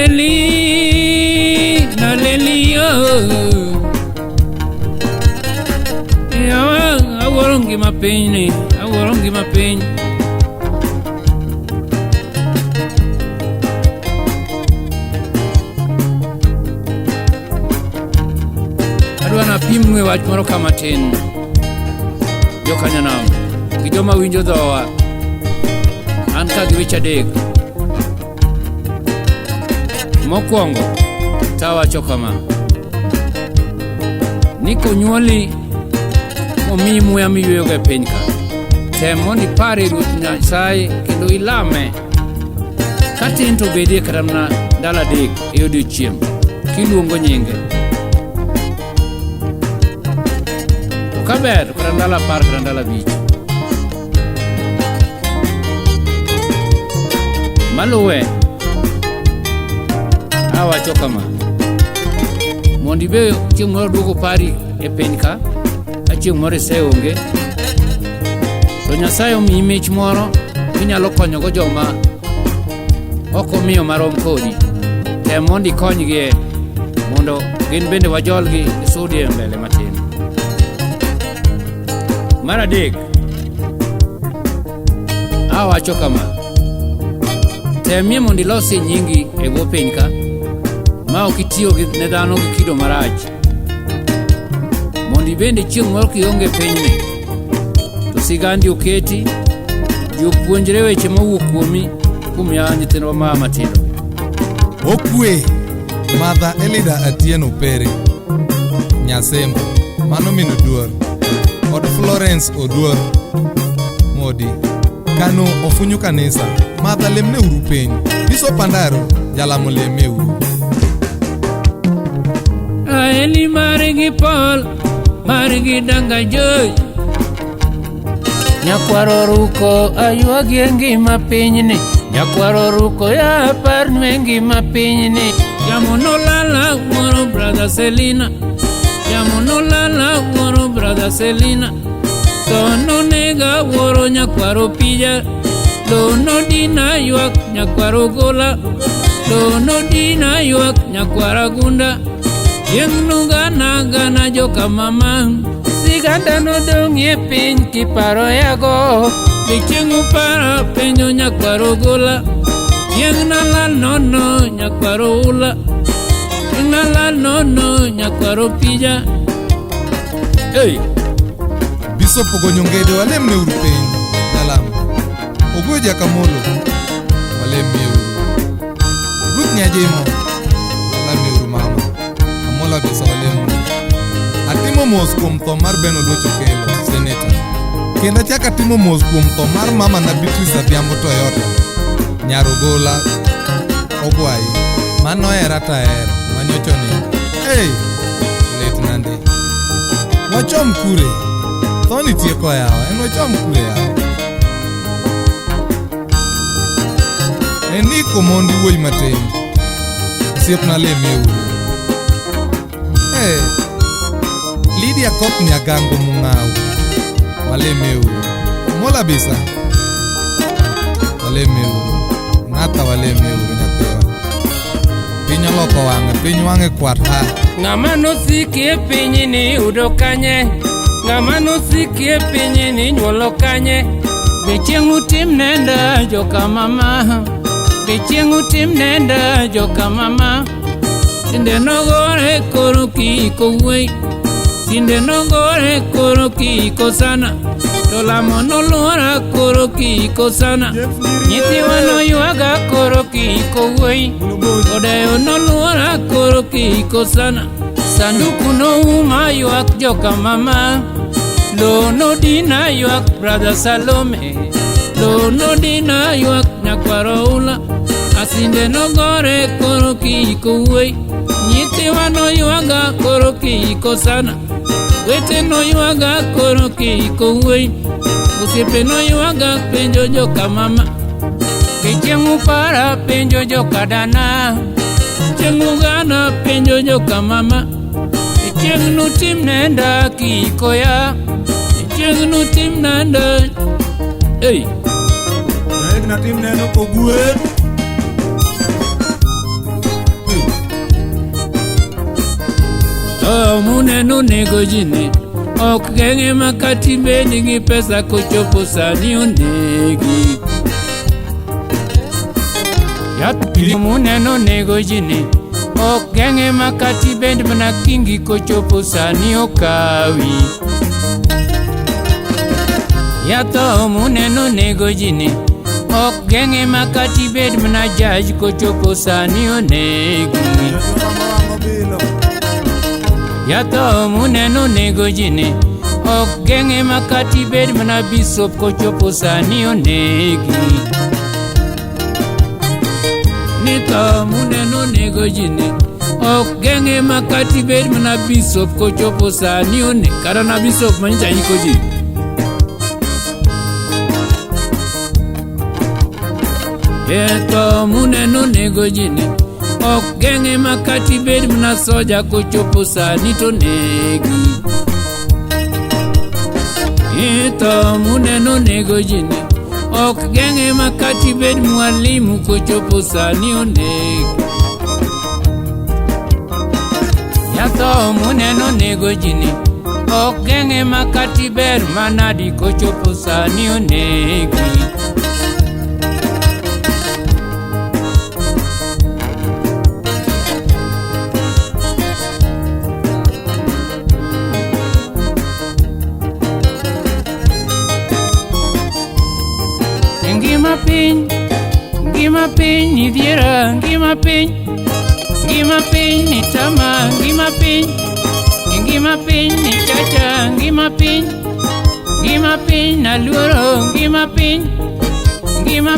Naleli, naleli yo. Yawa, awuoro ngima piny ni, awuoro ngima piny. Adwa napimnu e wach moro ka matin. Jokanyanam, gi joma winjo dhowa. An ka gi weche adek. Mokwongo, tawacho kama. Ni konyuoli momiyi muya miyweyogo e piny ka. Tem mondo iparie Ruoth Nyasaye kendo ilame. Ka tin to bedie kata mana ndalo adek e odiechieng' kiluongo nyinge. To ka ber to kata ndalo 10 kata ndalo 5. Maluwe, awacho kama. Mondo ibe chieng' moro duogo pari e piny ka, ka chieng' moro iseonge, to Nyasaye omiyi mich moro minyalo konyogo joma ok omiyo marom kodi. Tem mondo ikonygie mondo gin bende wajolgi gisudie mbele matin. Mar adek, awacho kama. Temie mondo ilosie nyingi e bwo piny ka, ma ok itiyo ne dhano gi kido marach. Mondo ibende chieng' moro kionge e pinyni, to sigandi oketi, ji opuonjre weche mowuok kuomi kuom yawa nyithindwa ma matindo. Okwe, Martha Elida Atieno Pere, Nyasembo, mano min Oduor, kod Florence Oduor Modi. Kano ofunyu kanisa, Martha lemne uru piny. Bishop Andaro, jalamo leme uru. Aeli margi Paul, margi Danga Joy. Nyakwaro ruko aywagi e ngima pinyni. Nyakwaro ruko ya parnu e ngima pinyni. Yamo nolala wuoro brother Selina. Yamo nolala wuoro brother Selina. To nonega wuoro nyakwaro pija. Lo nodina ywak nyakwaro gola. Lo nodina ywak nyakwara gunda. Chieng' nugana gana joka mama. Siganda nodong'ie piny kiparo yago. Be chieng' upara penjo nyakwaro gola. Chieng' nalal nono nyakwaro ula. Chieng' nalal nono nyakwaro pija. Hey! Bishop Ogonyo Ngede walemne uru piny, jalamo. Ogoyo Jakamolo, walemie uru. Ruth Nyajimo, walamie uru mama. Amola Bisa walem uru. Atimo mos kuom tho mar Ben Oluoch Okello, Senator. Kendo achako atimo mos kuom tho mar mama na Beatrice Adhiambo Toyota, nyar Ogola Ogwayi, manohera tahero, manyocha onindo. Hey! Lit nandi. Wachom kure? Tho nitie koyawa, en wachom kure yawa? Eniko mondi wuoyi matin. Osiepna lemie uru. Hey, Lydia Koth Nyagango Mung'au. Walemie uru. Mola bisa. Walemie uru. Ng'ata walemie uru nyathiwa. Piny oloko wang'e, piny wang'e kwar ha. Ng'ama nosiki e pinyni yudo kanye? Ng'ama nosiki e pinyni nyuolo kanye? Be chieng' utim nenda joka mama. Be chieng' utim nenda joka mama. Tinde nogore koro kiko wuoyi. Tinde nogore koro kiko sana. To lamo noluora koro kiko sana. Nyithiwa noywaga koro kiko wuoyi. Odeyo noluora koro kiko sana. Sanduku nouma ywak joka mama. Lo nodina ywak brother Salome. Lo nodina ywak nyakwaro ula. Masinde nogore koro kiiko wuoyi. Nyithiwa noywaga koro kiiko sana. Wete noywaga koro kiiko wuoyi. Osiepe noywaga penjo joka mama. Chieng' upara penjo joka dana. Chieng' ugana penjo joka mama. Chieng' nutim nenda kiiko ya. Chieng' nutim nenda. Hey. Jaik natim neno ogwen. To muneno nego ji ni ok geng'e makati bed gi pesa kochopo sani onegi. Yath muneno nego ji ni ok geng'e makati bed mana kingi kochopo sani okawi. Yatho muneno nego ji ni ok geng'e makati bed mana jaj kochopo sani onegi. Yatho muneno nego ji ni ok geng'e makati bed mana bisop kochopo sani onegi. Ni tho muneno nego ji ni ok geng'e makati bed mana bisop kochopo sani onegi. Kata na bisop manyicha iko ji. E tho muneno nego ji ni ok geng'e makati bed mana soja kochopo sani to negi. E tho muneno nego ji ni ok geng'e makati bed mwalimu kochopo sani onegi. Yatho muneno nego ji ni ok geng'e makati ber manadi kochopo sani onegi. Ngima piny nidhiera, ngima piny nitama, ngima piny nichacha, ngima piny naluoro, ngima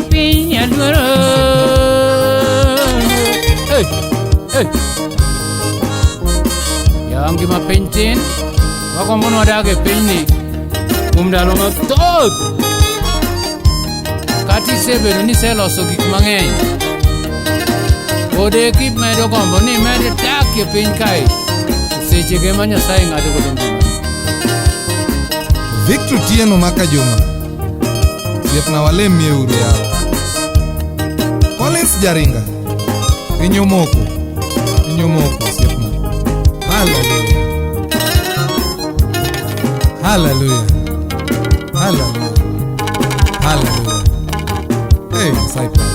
piny aluoro. Hey, hey. Ya ngima piny tin, wagombo ni wadag e pinyni kuom ndalo mathoth. Kata isebedo ni iseloso gik mang'eny, pod eki imedo gombo ni imed dak e piny kae sechege ma Nyasaye ng'ado godo ngimani. Victor Tieno maka Juma. Osiepna walemie uru yawa. Collins Jaringa. Piny omoko. Piny omoko osiepna. Hallelujah. Hallelujah. Hallelujah. Hallelujah. Hey, Nyasaye paro.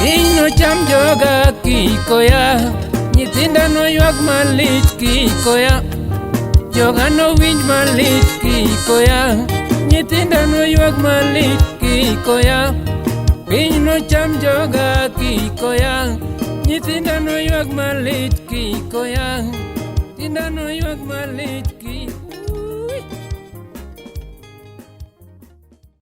Piny nocham joga kikoya, nyithinda noywag malit kikoya, joga nowinj malit kikoya, nyithinda noywag malit kikoya. Piny nocham joga kikoya, nyithinda noywag malit kikoya, nyithinda noywag malit.